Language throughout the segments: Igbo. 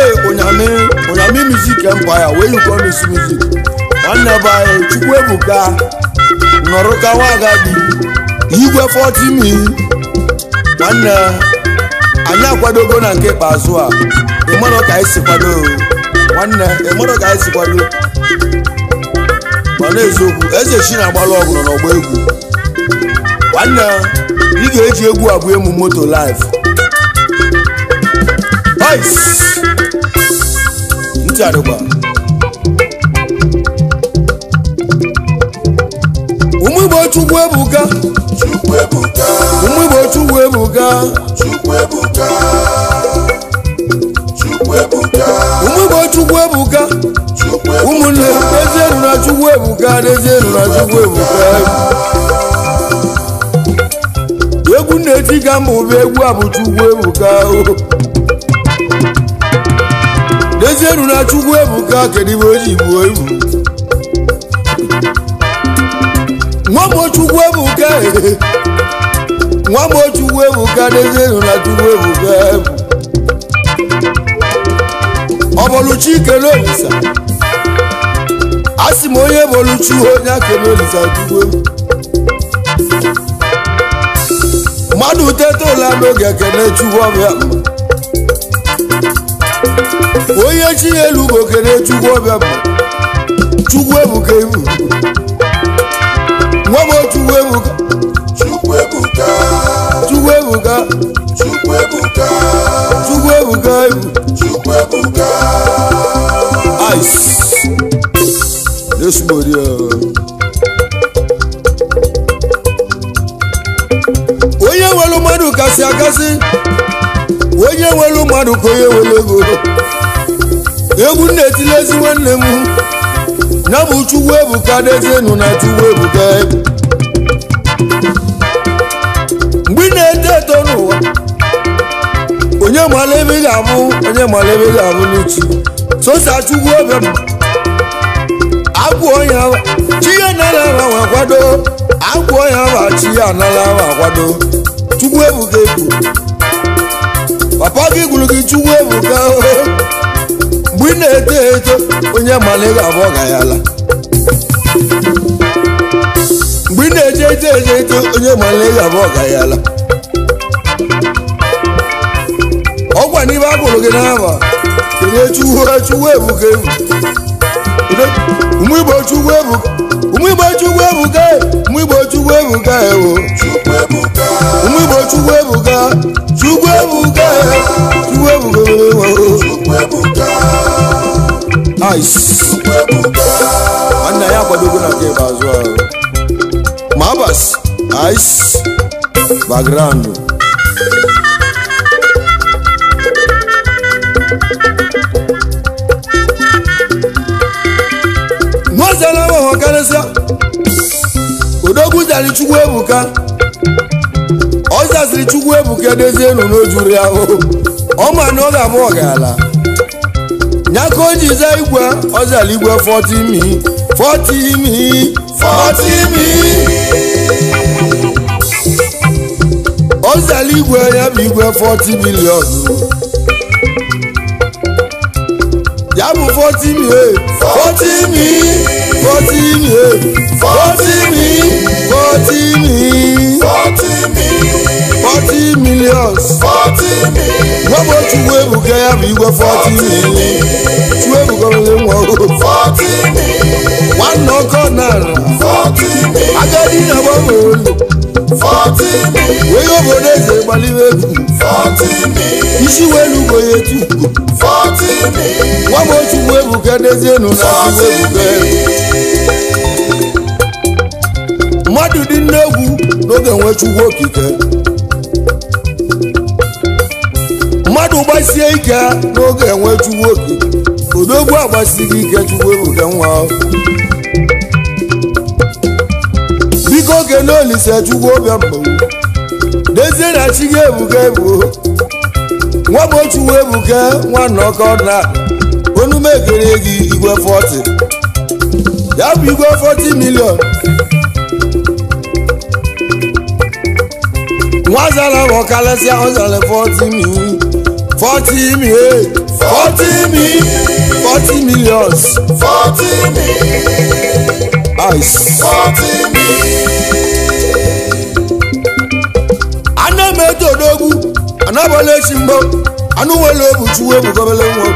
Onyami Music Empire, where you call this music. Nwanne be anyị, Chukwuebuka nọrọ ka nwa agadi igwe 40 mi. Nwanne anyị akwadogo na nke ikpeazụ a, ịmarọ ka anyị si kwado. Nwanne ịmarọ ka anyị si kwado. Mana eziokwu, eze chi na-agbalụ ọgụ nọ n'ọgbọ egwu. Nwanne ị ga-eji egwu abụ emu moto live. Ice! Ntị adịkwa. Ụmụ Igbo Chukwuebuka, Chukwuebuka, ụmụ Igbo Chukwuebuka, Chukwuebuka, Chukwuebuka, ụmụ Igbo Chukwuebuka, Chukwuebuka, ụmụnne dezienu na Chukwuebuka, dezienu na Chukwuebuka. Egwu na-eti ka mba ụba egwu a bụ Chukwuebuka. Dezienu na Chukwuebuka, kedu ibe o ji gbuo ibu? Nwa m Chukwuebuka, nwa m Chukwuebuka, dezienu na Chukwuebuka. Ọ bọlụ chi kele Olisa, a sị m onye bọlụ chi onye akele Olisa Chukwuebuka. Mmadụ teta ụla n'oge kele Chukwu ọbịa mma. Onye chi ya elu bụ kele Chukwu ọbịa mma. Chukwuebuka ibu. Nwa m Chukwuebuka, Chukwuebuka, Chukwuebuka, Chukwuebuka, Chukwuebuka ibu. Chukwuebuka. Ice. This body. Onye nwere mmadụ kasị akasị, onye nwere mmadụ ka onye nwere ego. Egwu na-etilezi nwanne m, ya bụ Chukwuebuka, dezienu na Chukwuebuka. Mgbe ị na-eto eto n'ụwa, onye mara ebe ị ga-abụ, onye mara ebe ị ga-abụ n'uchi. Sosa Chukwu ọbịa mma, agwụ onye ahụ, chi ya nara ahụ akwado, agwụ onye ahụ, chi ya nara ahụ akwado. Chukwuebuka egwu, papa gị gwuru gị Chukwuebuka. Mgbe ị na-eto eto, onye mara ị ga-abụ ọgayala. Mgbe ị na-eje eto eje eto, onye mara ị ga-abụ ọgayala. Ọgwa n'ibe agwụrụ gị n'aba, kelee Chukwu, Chukwuebuka egwu. Ụmụ Igbo Chukwuebuka, ụmụ Igbo Chukwuebuka, ụmụ Igbo Chukwuebuka ewo. Chukwuebuka, Ụmụ Igbo Chukwuebuka, Chukwuebuka, Chukwuebuka ewo. Chukwuebuka, Ice. Chukwuebuka, Nwanne ya akwadogo na nke ikpeazụ ahụ. Ma abas, ice, background. Nwazala ahụ karịsịa, odogwu zara Chukwuebuka, ọ zaziri Chukwuebuka dezienu n'ojuru ya ahụ. Ọ ma na ọ ga-abụ ọgala. Ya ka o ji zaa igwe, ọ zara igwe 40 mi, 40 mi, 40 mi. Ọ zara igwe ya bụ igwe 40 million. Ya bụ 40 mi, 40 mi. millions. 40 million. Nwa bụ Chukwu Ebuka ya bụ igwe 40 million. Chukwu Ebuka bụ nwa o. 40 million. Nwanne ọkọ nara. 40 million. Agadi na gbanwe olu. 40 million. Onye obodo eze gbaliwe egwu. 40 million. Isi welu ugo ya etu ugo. 40 million. Nwa bụ Chukwu Ebuka dezienu na Chukwu Ebuka. Mmadụ dị nnegwu n'oge nwe Chukwu okike. Mmadụ gbasie ike n'oge enwe Chukwu okike. Odogwu agbasighị ike Chukwu Ebuka nwa. Biko kene Olise Chukwu Obiama. Dezie na chi gị Ebuka ebuo. Nwa bụ Chukwu Ebuka nwanne ọkọ na onume ekere gị igwe 40. Ya bụ igwe 40 million. Nwa zara bụ kalịsịa ọ zara 40 million. 40 million. 40 million. 40 millions. 40 million. Ice. 40 million. Ana m eto odogwu anabọla echi mgbọ anụ nwere obu Chukwu Ebuka obele nwa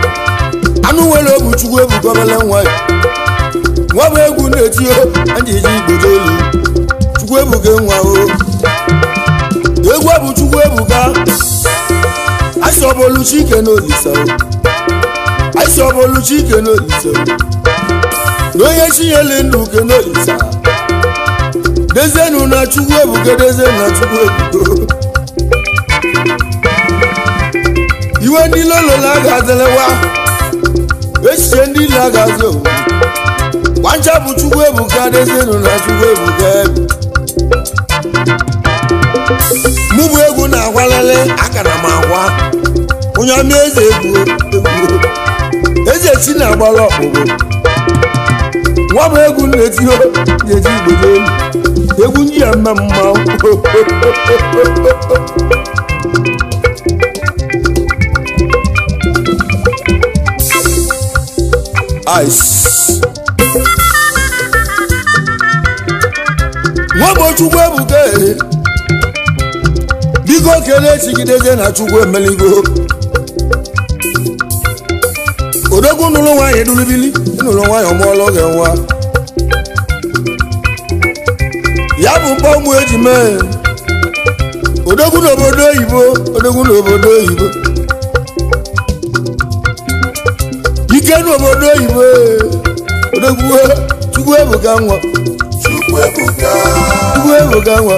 anụ nwere obu Chukwu Ebuka obele nwa nwa bụ egwu na-eti o njiji igbodo olu Chukwu Ebuka nwa o egwu bụ Chukwu Ebuka asọbolu Chike na Olise o asọbolu Chike na Olise o na onye chinyere ndụ ke na Olise dezienu na Chukwu Ebuka dezienu na Chukwu Ebuka iwe ndị lolola ga-adịlewa echiche ndị ile agazi owu gwancha bụ Chukwu Ebuka dezienu na Chukwu Ebuka mụ bụ egwu na-agwalele akara m agwa onye ọma eze egwu egwu eze chi na-agbala ọkpụkpụ nwa bụ egwu na-eti na-eji igbodo elu egwu ndị ya mma mma ice. Nwa bụ Chukwu Ebuka biko kelee chigideze na Chukwu emeligo odogwu nụrụ nwaanyị dulubili nụrụ nwaanyị ọmụọla oge nwa ya bụ mkpọ ụmụ eji mee odogwu n'obodo oyibo odogwu n'obodo oyibo ike n'obodo oyibo odogwu Chukwu Ebuka nwa Chukwu Ebuka. Chukwu Ebuka nwa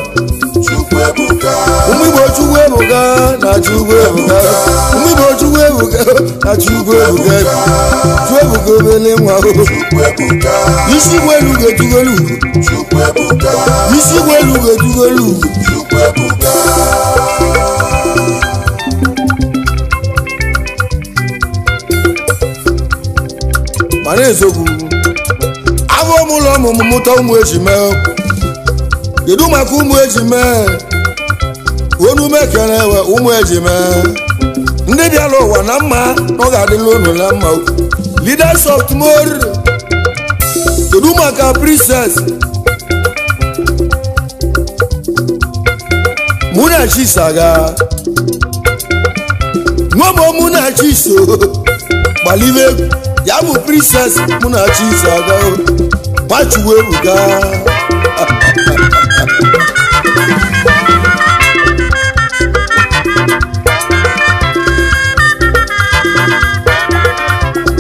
Chukwu Ebuka. ụmụ Igbo Chukwu Ebuka na Chukwu Ebuka ụmụ Igbo Chukwu Ebuka na Chukwu Ebuka Chukwu Ebuka obele nwa Chukwu Ebuka. isi igwe elu ga-etugolu ugo Chukwu Ebuka. isi igwe elu ga-etugolu ugo Chukwu Ebuka. Mana eziokwu afọ m ụlọ ọmụmụ mụta ụmụ eji mee kedu maka ụmụ eji mee onume kere ewe ụmụ eji mee ndị bịara ụwa na mma na ọ ga-adịla unu na mma leaders of tomorrow kedu maka princess Munachisaga nwa Munachiso gbaliwe ya bụ princess Munachisaga Chukwu Ebuka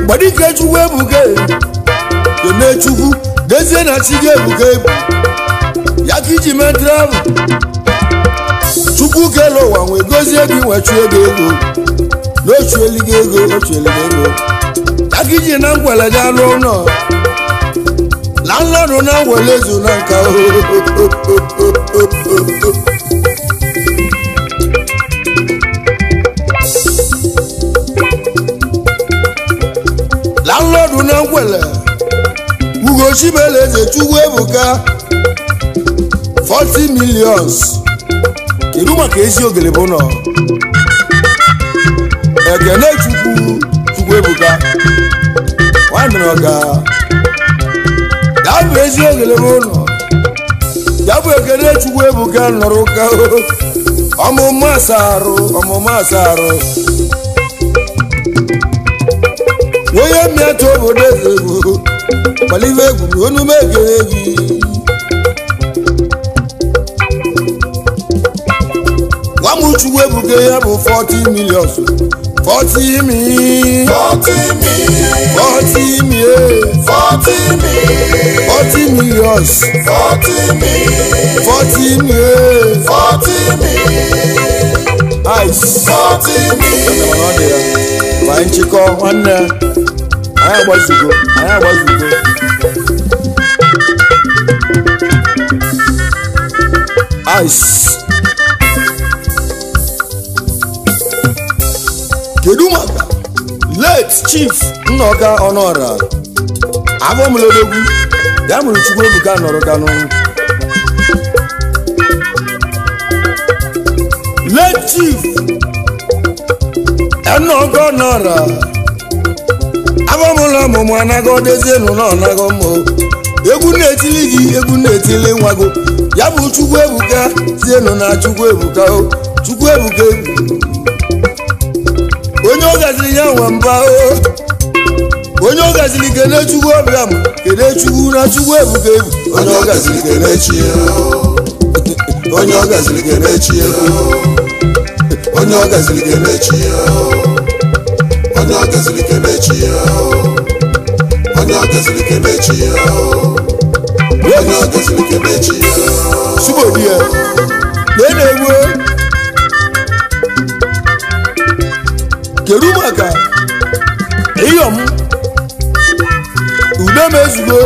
Gbadike Chukwu Ebuka kene Chukwu dezie na chi gị Ebuka ebu ya ka iji mee travel Chukwu kele ụwa nwee gozie gị nwechuo gị ego n'ochueli gị ego ochueli gị ego ya ka iji na nkwele ga rụọ ụlọ landlord na nwere ezu na nka landlord na nkwele Ugochibele eze Chukwu Ebuka 40 millions kedu maka ezi ogele bụ nọ Ekene Chukwu Chukwu Ebuka nwanne ọga ya bụ ezi ogele bụ ụlọ ya bụ Ekene Chukwu Ebuka nọrọ ụka Ọmụmụ asarụ, ọmụmụ asarụ. Onye mmetụ obodo egwu, kpalibe egwu na onume egere gị. Nwa m Chukwu ebuka ya bụ 40 million. 40 mi. 40 mi. 40 mi. 40 mi. 40 millions. 40 mi. 40 mi. 40 mi. Ice. 40 mi. Ba nchịkọ nwanne. Anyị agbazugo, anyị agbazugo. Ice. Kedu maka late Chief Nnọka Ọnụọra abọmlodogwu ya mụrụ Chukwu ebuka nọrọ kanụ. Late Chief Nnọka Ọnụọra abọmụlọ ọmụmụ anago dezienu na ọnago mmụ. Egwu na-etili gị, egwu na-etili nwago. Ya bụ Chukwu ebuka zienu na Chukwu ebuka o. Chukwu ebuka egwu. Onye ọ gaziri ya nwe mba o. Onye ọ gaziri kene Chukwu ọbịa m, kene Chukwu na Chukwu ebuka ebu. Onye ọ gaziri kene chi ya. Onye ọ gaziri kene chi ya. Onye ọ gaziri kene chi ya. Onye ọ gaziri kene chi ya. Onye ọ gaziri kene chi ya. Onye ọ gaziri kene chi ya. Subodi ya. Lee na-egwu. Kedu maka iyom ude m ezugo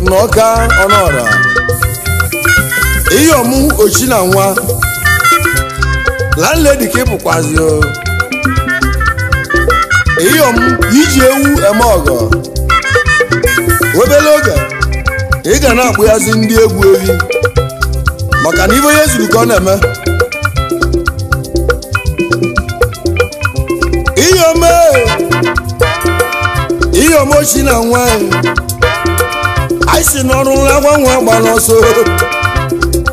n'ọka Ọnụọra iyom ochi na nwa landlady ka ị bụkwazi o. Iyom iji ewu eme ọgọ obere oge ị ga na-akpụghazi ndị egwu ewi maka na ibe onye zuru ka ọ na-eme. Iyom ochi na nwa anyị si n'ọrụ nlagwa nwa gba n'ọsọ.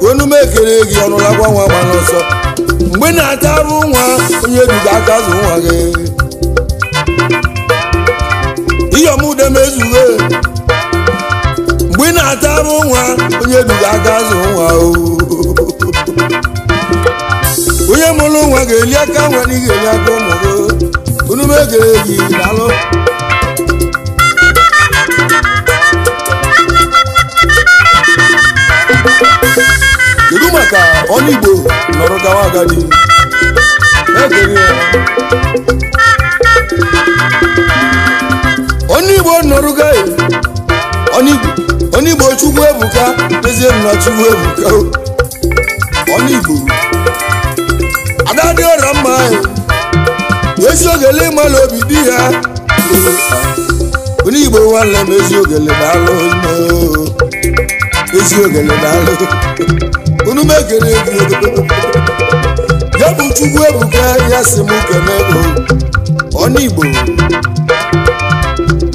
Onume ekele gị ọrụ nlagwa nwa gba n'ọsọ. Mgbe na-ata arụ nwa onye duga aka zụ nwa gị. Iyom ude m ezugo. Mgbe na-ata arụ nwa onye duga aka zụ nwa o. Onye mụrụ nwa ga-eli aka nwa na ị ga-eli aka ụmụ gị. Onume ekele gị daalụ. Kedu maka onye Igbo nọrọ gawa agadi? Onye Igbo nọrọ gaghị. Onye Igbo Chukwu ebuka mezie na Chukwu ebuka. Onye Igbo ada dị ọra mma ezi ogele ịmala obi di ya. Onye Igbo nwanne m ezi ogele daalụ. Ezi ogele daalụ. Unu mekere egwu. Ya bụ Chukwu ebuka ya si m kene ego. Onye Igbo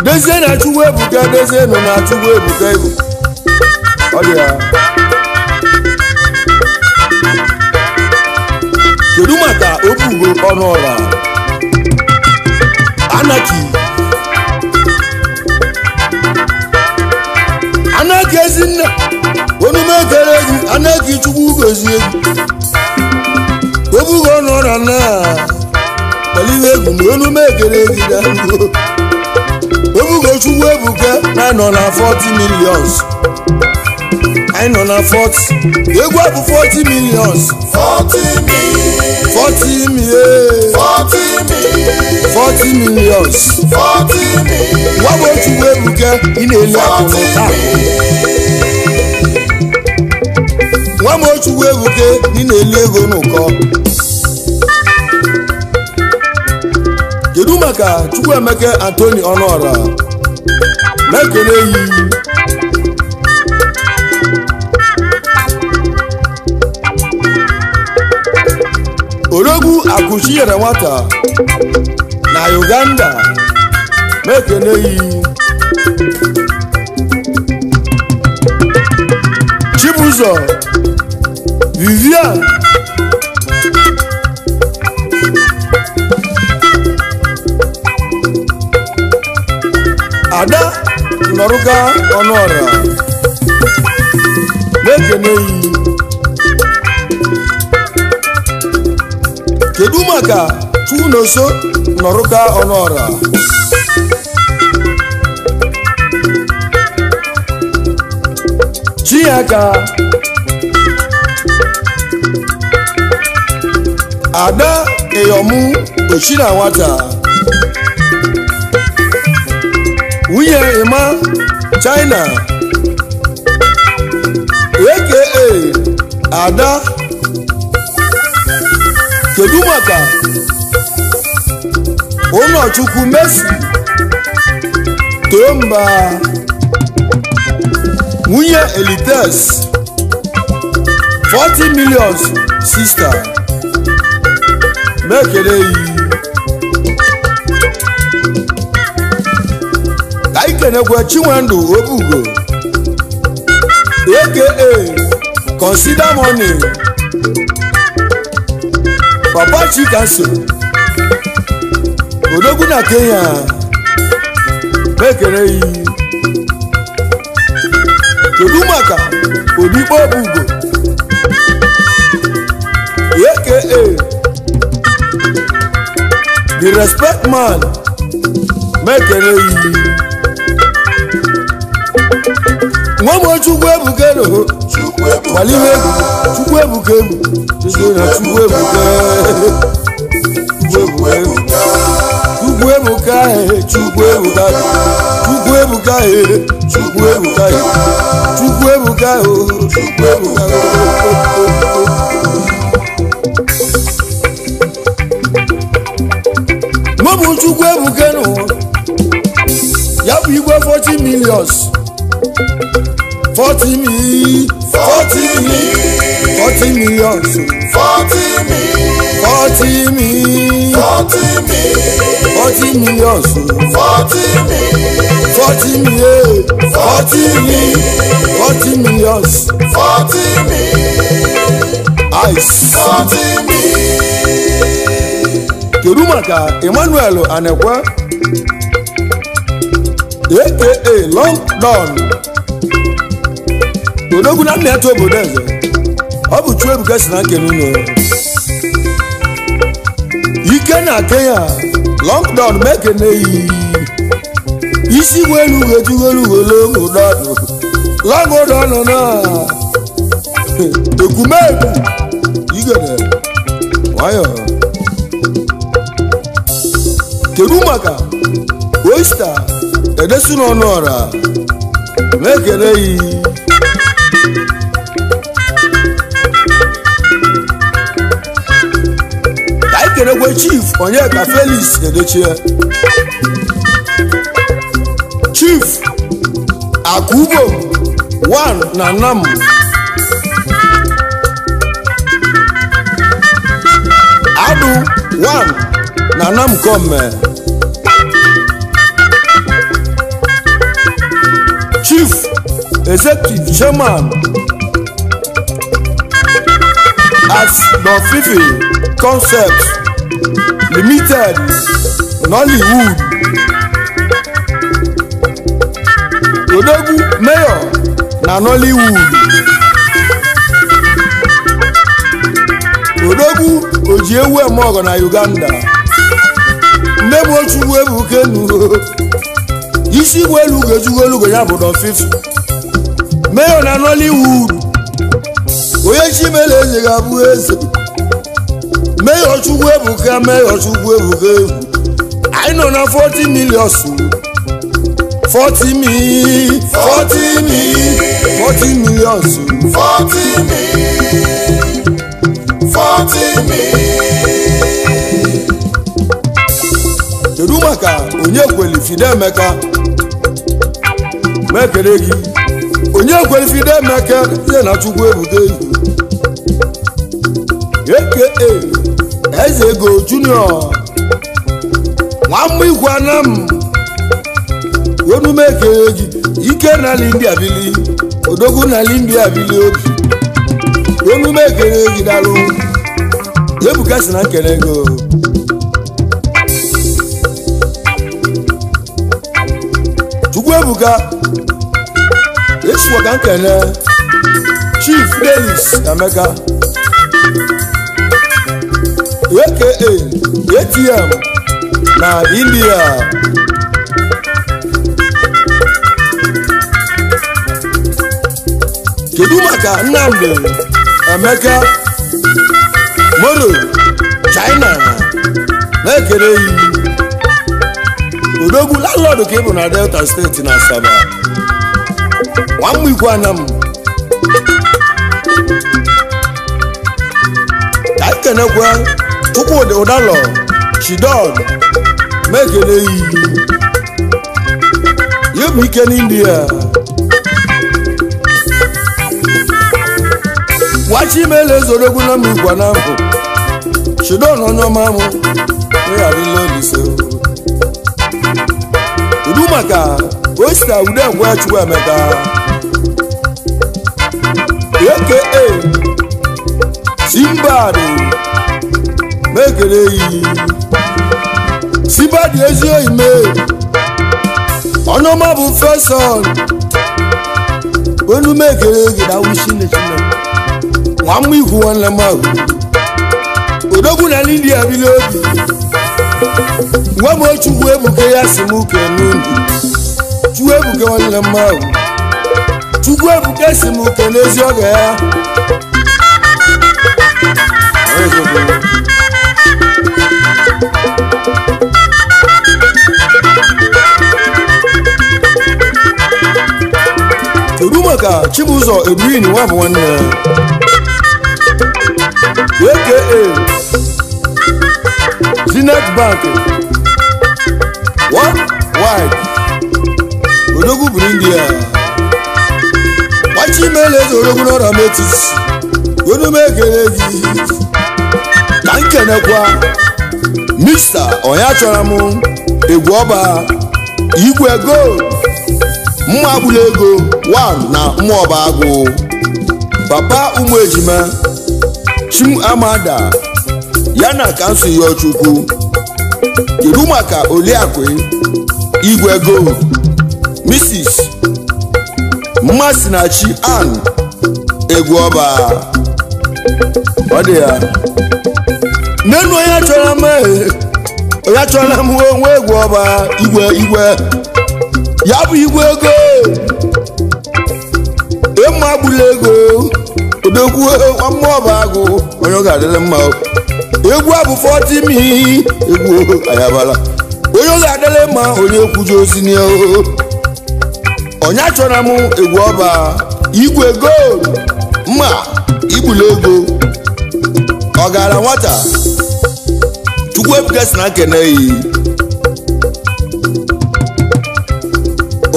dezie na Chukwu ebuka dezie nụ na Chukwu ebuka egwu. Ọ dị ya. Kedu maka Obugo Ọnụọra Anaki? Anaki ezinne onume ekele gị. Anaki Chukwu gozie gị. Obugo Ọnụọra na kpaliwe egwu na onume ekele gị daalụ. Obugo Chukwu ebuka na nọ na 40 millions. Anyị nọ na 40. Egwu a bụ 40 millions. 40 mi. 40 mi. 40 mi. 40 millions. 40 mi. Nwa bụ Chukwu ebuka ị na-eli akụrụ taa. Nwa m Chukwu ebuka ị na-eli ego n'ụkọ. Kedu maka Chukwuemeka Anthony Ọnụọra? Na-ekele yi. Odogwu Akụchi nyere nwata na Uganda na-ekele yi. Chibụzọ Vivian Ada Nọrụka Ọnụọra na-ekene yi. Kedu maka Chukwunoso Nọrụka Ọnụọra? Chiaka Ada Eyomu Ochina Nwata, nwunye Emma China aka Ada. Kedu maka Ụlọchukwu Messi Tomba, nwunye Elites 40 million sister mekere yi. Ka anyị kenekwe Chinwendu Obugo aka Consider Money, Papa Chikanso Odogwu na Kenya mekere yi. Kedu maka Odigbo Obugo aka The Respect Man mekere yi. Nwa m Chukwu ebuka elo kwalime Chukwu ebuka ebu Chukwu ebuka Chukwu ebuka Chukwu ebuka Chukwu ebuka Chukwu ebuka Chukwu ebuka Chukwu ebuka Chukwu ebuka. Nwa m Chukwu ebuka nụ ya bụ igwe 40 millions 40 mi 40 mi 40 millions 40 mi 40 mi 40 mi 40 millions 40 mi 40 mi 40 mi 40 millions 40 mi ice 40 mi. Kedu maka Emmanuel Anekwe aka Long Don Odogwu na nna ya obodo eze ọ bụ Chukwu ebuka si na nkene unu ike na Kenya Long Don mekene yi isi welu wetuwelu welu ụdọdụ Long Don na ekwumebu igede nwayọ. Kedu maka Oyster Edesu n'Ọnụọra mekene yi. Kenekwe Chief Onyeka Felix Edochie, Chief Akubo 1 na Nam Adu 1 na Nam Kome, Chief Executive Chairman at Donfifi Concept Limited Nollywood, Odogwu Mayor na Nollywood, Odogwu Ojiewu Emeogo na Uganda. Nne m Chukwu ebuka enu isi welu ugochukwu ya bụ Donfifi Mayor na Nollywood, onye chimele eze ga-abụ eze. Mayor Chukwu ebuka Mayor Chukwu ebuka ebu anyị nọ na 40 million 40 mi 40 mi 40 million 40 mi 40 mi. Kedu maka Onyekweli Fidemeka mekere gị Onyekweli Fidemeka ihe na Chukwu ebuka ebu aka Eze Ego Junior nwamma igwe anam onume ekele gị ike na India bili Odogwu na India bili obi onume ekele gị dalụ Ebuka si na nkele ego. Chukwuebuka esuwa ka nkene Chief Dennis Emeka aka ATM na India. Kedu maka Nnamdi Emeka Moro China na-ekele yi odogwu landlord ka ị bụ na Delta steeti na Asaba nwamma ikwu anam ka ekenekwe Chukwudi Udalo Chidon mekele yi ya bụ ike n'India. Wachimele ezorogwu na migwa na mbụ Chidon onye ọma mụ n'ịgharịla olise. Kedu maka Osita Udekwe Chukwuemeka aka Simbad mekele yi Simbad ezi oyi mee onye ọma bụ feson onu mekele gị na wushi na nwamma ikwu nwanne m ahụ odogwu na India bili obi nwa m Chukwuebuka ya si m kene unu. Chukwuebuka nwanne m ahụ Chukwuebuka si m kene ezi oge ya. Kedu maka Chibụzọ Edwin nwa bụ nwanne aka Zenith Bank One Wide odogwu bụ India. Gbachimele eze odogwu n'ọrọ metis onumekele gị ka nkenekwa Mr. Onye chọrọ m egwu ọba igwe gold mma agbụla ego 1 na mmụọba agụ papa ụmụ ejima Chim Amada ya na kansụl ya Chukwu. Kedu maka Oliakụ Igwe Gold Mrs. Mmasinachi Ann egwu ọba ọ dị ya nenu onye chọrọ m onye chọrọ m onwe egwu ọba igwe igwe ya bụ igwe ego ịma agbụla ego odogwu mmụọba agụ onye ọ ga-adịrị mma egwu a bụ 40 mi egwu ayabala onye ọ ga-adịrị mma onye kwuju ozi n'ihu onye chọrọ m egwu ọba igwe gold mma igbula ego ọ gara nwata Chukwuebuka si na nkene yi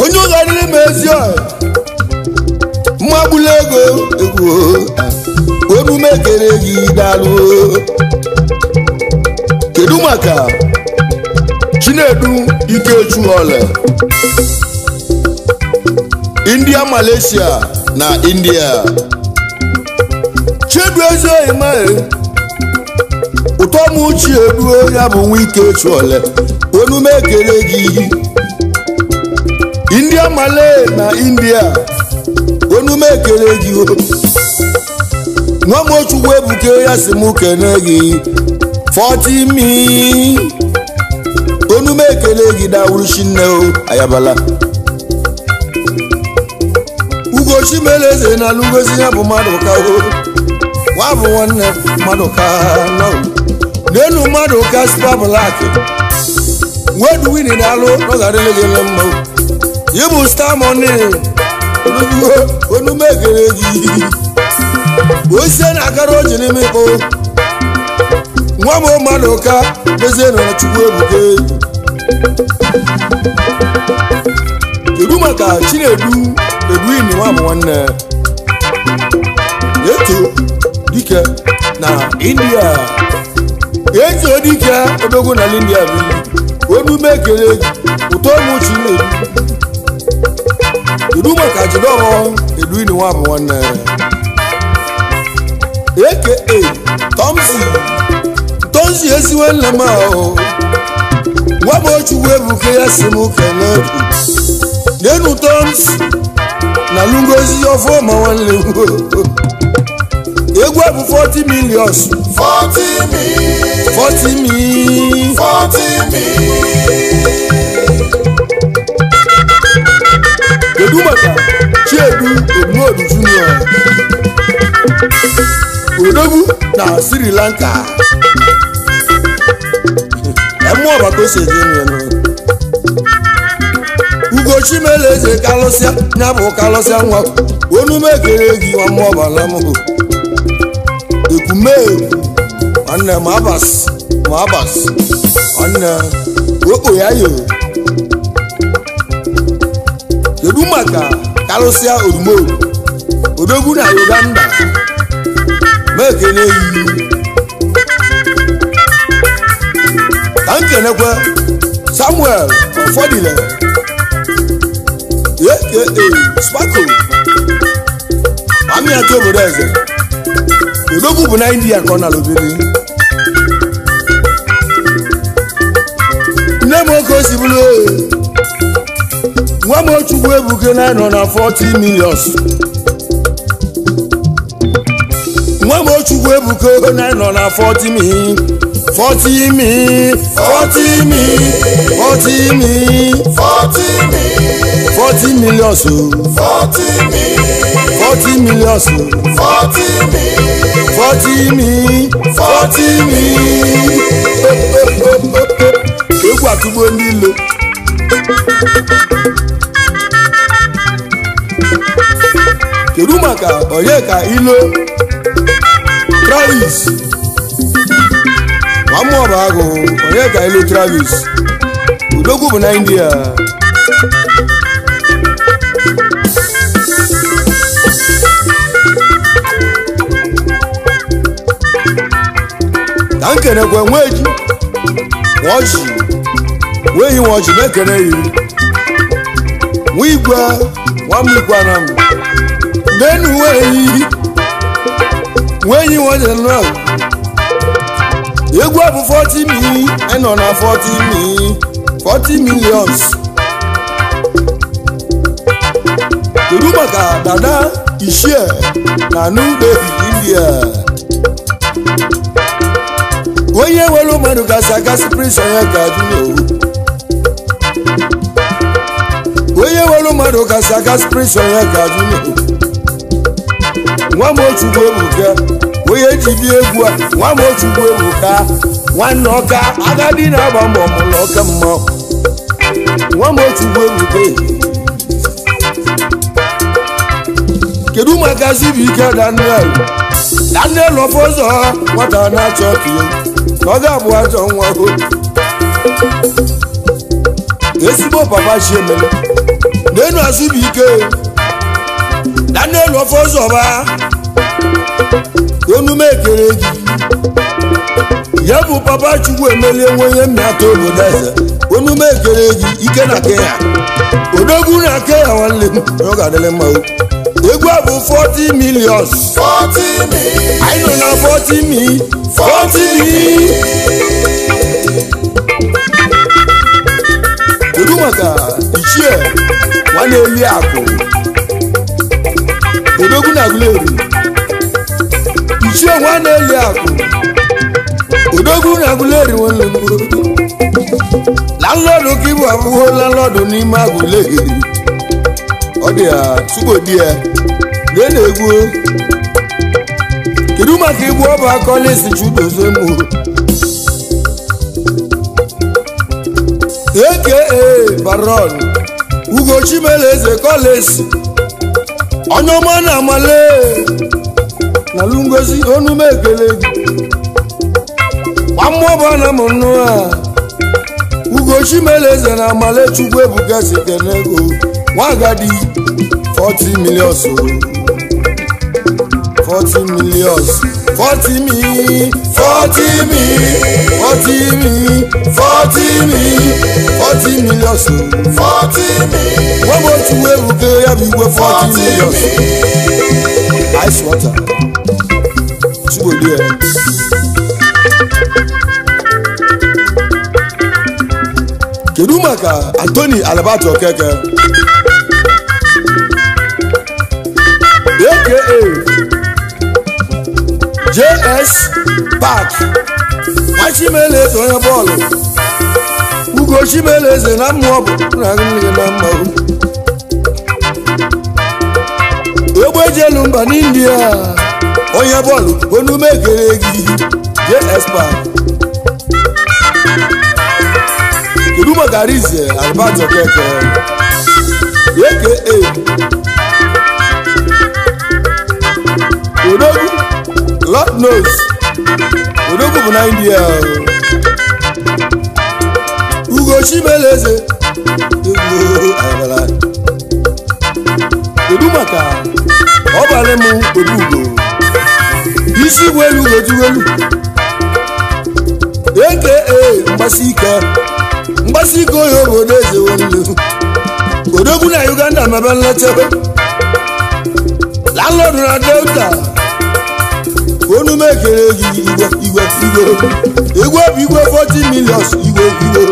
onye ọ ga-adịrị m ezi ọha mma agbụla ego egwu onume kere gị daalụ. Kedu maka Chinedu Ikechu Ole India Malaysia na India Chiedu ezi oyi mae ụtọ m Chiedu ya bụ nwa Ikechu Ole onume kere gị India Malay na India onume ekele gị nwa m Chukwuebuka ya si m kene gị 40 mi onume ekele gị dawuruchi nne o ayabala Ugochimele eze na alụgozi ya bụ mmadụ ka o nwa bụ nwanne mmadụ ka nọ n'elu mmadụ ka spa blak wedu wini na alụ n'ọgarịrị gị mma ịbụ star money onume ekele gị osie na-akara oji n'ime ikpo nwa m mmadụ ka dozie na Chukwuebuka. Kedu maka Chinedu Edwin nwa m nwanne eto dike na India eto dike odogwu na India bụ onume ekele gị ụtọ m Chinedu. Kedu maka Jideofor Edwin nwa bụ nwanne aka Tomsi Tomsi esiwe nne m ahụ nwa m Chukwuebuka ya si m kene Nenu Toms na Lungozi ọfọ ma nwanne m. Egwu a bụ 40 million. 40 mil. 40 mil. 40 mil. Kedu maka Chiedu Ogbuodu Junior Odogwu na Sri Lanka? Emu ọba ka o si eje nụ. Ugochi Meleze kalụsịa ya bụ kalụsịa nwa onume ekele gị nwa mmụọ ọbala m. Ekwumekwu nwanne m Abas ma Abas nwanne okpo ya yo. Kedu maka kalụsịa Odumodu Odogwu na Uganda? Mekele yi ka nkenekwe Samuel Ọfọdịle aka Spako Amiata obodo eze. Odogwu bụ na India ka ọ nara obere. Nne m oke osibụlụ nwa m Ochukwu Ebuka na nọ na 40 million. Nwa m Ochukwu Ebuka na nọ na 40 mil 40 mil 40 mil 40 mil 40 mil. 40 million. 40 mil. 40 million. 40 mil. 40 mil 40 mil. Egwu atụgbo ndị ilo. Kedu maka Onyeka Ilo Travis nwamọba agụ? Onyeka Ilo Travis Odogwu bụ na India. Ka nkenekwe nweji nwaọchị nweghị nwaọchị mekene yi nwa igwe nwamikwe na m nenu nweghị nweghị nwaọchị nọ. Egwu a bụ 40 mil nọ na 40 mil 40 millions. Kedu maka Dada Ishie na New Delhi, India? Onye nwere mmadụ kasị akasị Prince Onyeka Junior. Onye nwere mmadụ kasị akasị Prince Onyeka Junior. Nwa m Ochukwu Ebuka onye ji bie egwu a. Nwa m Ochukwu Ebuka nwanne ọka agadi na-agba mbọ mụlụ ọka mma. Nwa m Ochukwu Ebuka. Kedu maka Zibuike Daniel? Daniel Ọfọzọ nwata na-achọ ka ya na ọ ga-abụ ajọ nwa o. Ezigbo papa Chiemele n'enu Azụbụike Daniel Ọfọzọ ba onume ekele gị ya bụ papa Chukwu emelie nwe onye mmịata obodo eze onume ekele gị ike na Kenya Odogwu na Kenya nwanne m ọ ga-adịrị mma o. Egwu a bụ 40 million. 40 mil. Anyị nọ na 40 mil 40 mil. Kedu maka Ichie nwanne Eli Akụ Odogwu na Aguleri? Ichie nwanne Eli Akụ Odogwu na Aguleri nwanne m. Landlord ka ịbụ abụghị landlord n'ime Aguleri. Ọ dị ya tupu di ya lee na egwu. Kedu maka igbu ọba akọlịsị Chudozie m aka Baron Ugochi Meleze Collins onye ọma na amale na Lungozi onume ekele gị gbamọba na m nnu a. Ugochi Meleze na amale Chukwu Ebuka si kene ego nwa agadi 40 million. 40 million. 40 mil 40 mil 40 mil 40 mil 40 million. 40 mil. Nwa m Ochukwu Ebuka ya bụ igwe 40 million. Ice water Chigbodi ya. Kedu maka Anthony Alberto Okeke? JS Park Nwachimeleze onye bọọlụ Ugo Chimeleze na mmụọ bụ na nne na mma egbe ejelu mba n'India onye bọọlụ onume ekele gị JS Park. Kedu maka Arize Albert Okeke aka Odogwu Lord knows Odogwu bụ na India. Ugo Chimeleze egwu. Kedu maka ọbalị m Obugo isi igwe elu elu aka mgbasi ike mgbasi ike onye obodo eze welu Odogwu na Uganda mebe nleta landlord na Delta onume ekele gị igwe igwe igwe egwu bụ igwe 40 million igwe igwe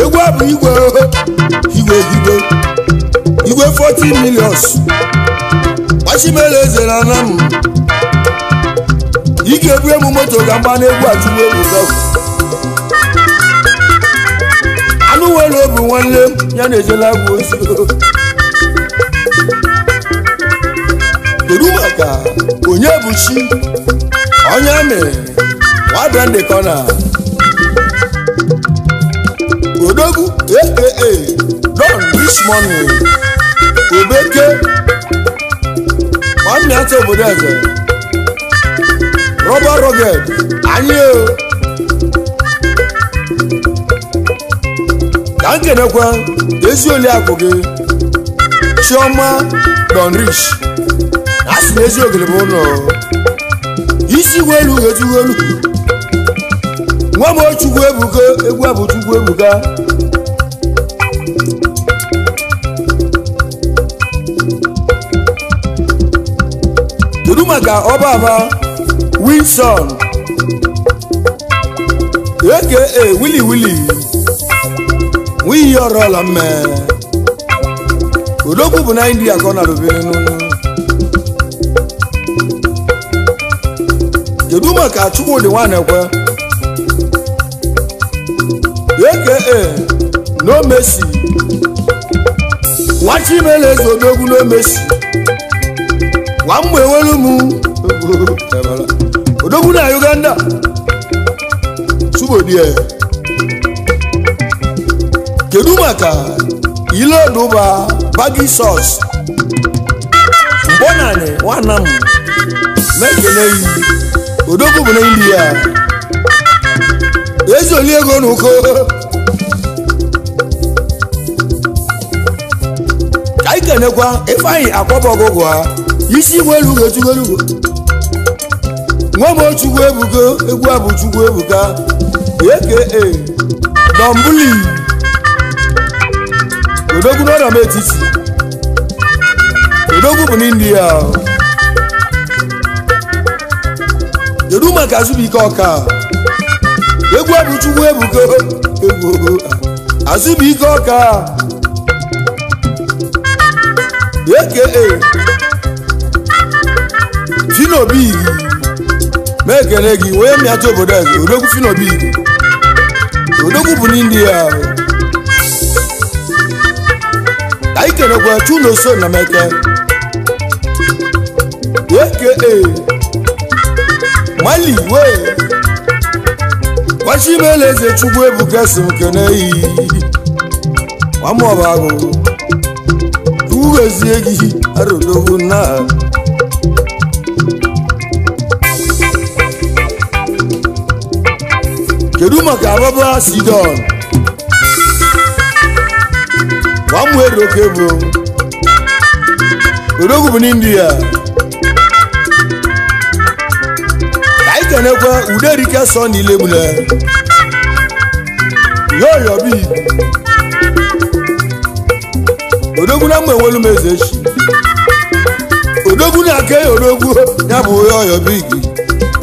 egwu bụ igwe igwe igwe igwe 40 million. Nwachimeleze na anam ị ga-ebu emu moto ka mgba na-egwu achụgbu ebuka anụ nwere obi nwanne m ya na-ejela agwụ ozi. Kedu maka onye bụ chi onye amị nwabịa kọna Odogwu aka Don Rich Money Obeke nwamịata obodo eze Rọba Rugged anyị o ka nkenekwa ezi oliakụ gị Chioma Don Rich a sị na ezi ogele bụ ụlọ isi igwe elu ejugwu elu nwa m Chukwu ebuka egwu abụ Chukwu ebuka. Kedu maka ọba aba Wilson aka Willy Willy nwunye ọrọla mme Odogwu bụ na India ka ọ na-arụbere n'ụlọ. Kedu maka Chukwudi Nwanekwe aka No Mercy Nwachimeleze Odogwu No Mercy nwamgbe ewelu m Odogwu na Uganda Subodie. Kedu maka Iloduba Baggy Sauce Mbonani nwanam mekene yi Odogwu bụ na India ezoli ego n'uko ka anyị kenekwa Ifeanyị akwọba ọgụgụ ha isi igwe elu ga-etugo nwa m Chukwu ebuka egwu abụ Chukwu ebuka aka Don Bully Odogwu n'ọrịa m etiti Odogwu bụ n'India. Kedu maka Azubike Ọka egwu abụ Chukwu ebuka egwu Azubike Ọka aka Finobi mekele gị onye mịata obodo eze Odogwu Finobi Odogwu bụ n'India. Ka anyị kenekwa Chunoso na Meke aka Mali wee Nwachimeleze Chukwu ebuka si m kene yi nwamọba agụ Chukwu gozie gị Odogwu na Kedu maka Ababa Sidon nwamweroke bụ Odogwu bụ n'India. Ka anyị kenekwa Uderike sọ na Ilegbule Yoyobi Odogwu na mma enwelu m eze echi Odogwu na-aka ya Odogwu ya bụ Yoyobi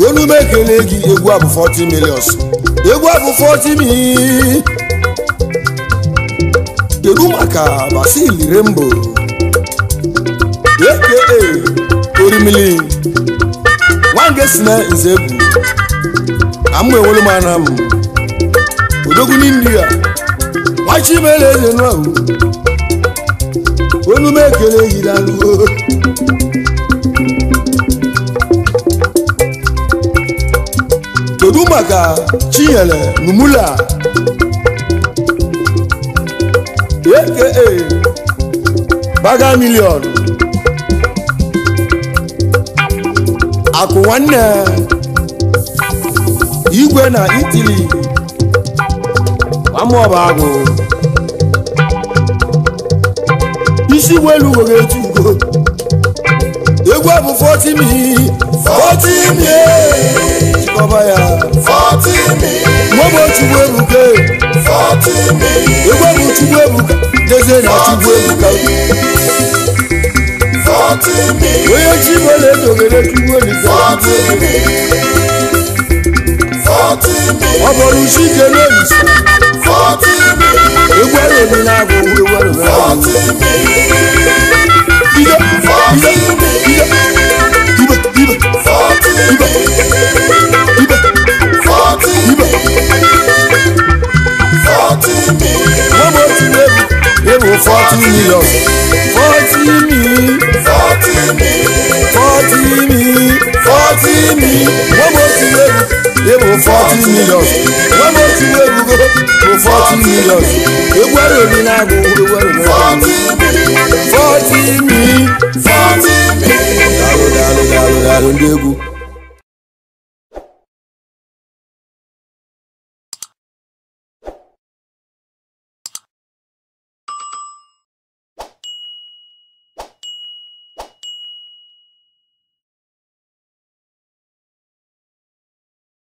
olu m ekele gị egwu abụ 40 million egwu abụ 40 mi. Kedu maka Basil Rembo aka Orimili Nwange si na Nzegwu Amma enwere m ana m odogwu n'India nwachimere eze nụ onu m ekele yiri alụo. Kedu maka Chinyere Numula aka Baga Million akụ nwanne igwe na Italy amaọba agụ isi welu ugo ga-etu ugo egwu a bụ 40 mi 40 mi chịkọba ya 40 mi nwebụ Chukwu ebuka 40 mi egwu bụ Chukwu ebuka jezie na Chukwu ebuka 40 mi onye chi nwere edogere Chukwu ebuka 40 mi 40 mi ọ bụrụ Chike n'olisa 40 mi egwu arụrụ na-agụ egwu arụrụ na-agụ 40 mi bido 40 mi ibe ibe 40 mi ibe 40 ibe 40 mi nwebụ Chukwu ebuka ebu 40 million 40 mi 40 mi 40 mi 40 mi nwebụ Chukwu ebuka ebu 40 million nwebụ Chukwu ebuka bụ 40 million egwu arụrụ na-agụ egwu arụrụ na-agụ 40 mi 40 mi 40 mi daalụ daalụ daalụ daalụ ndị egwu.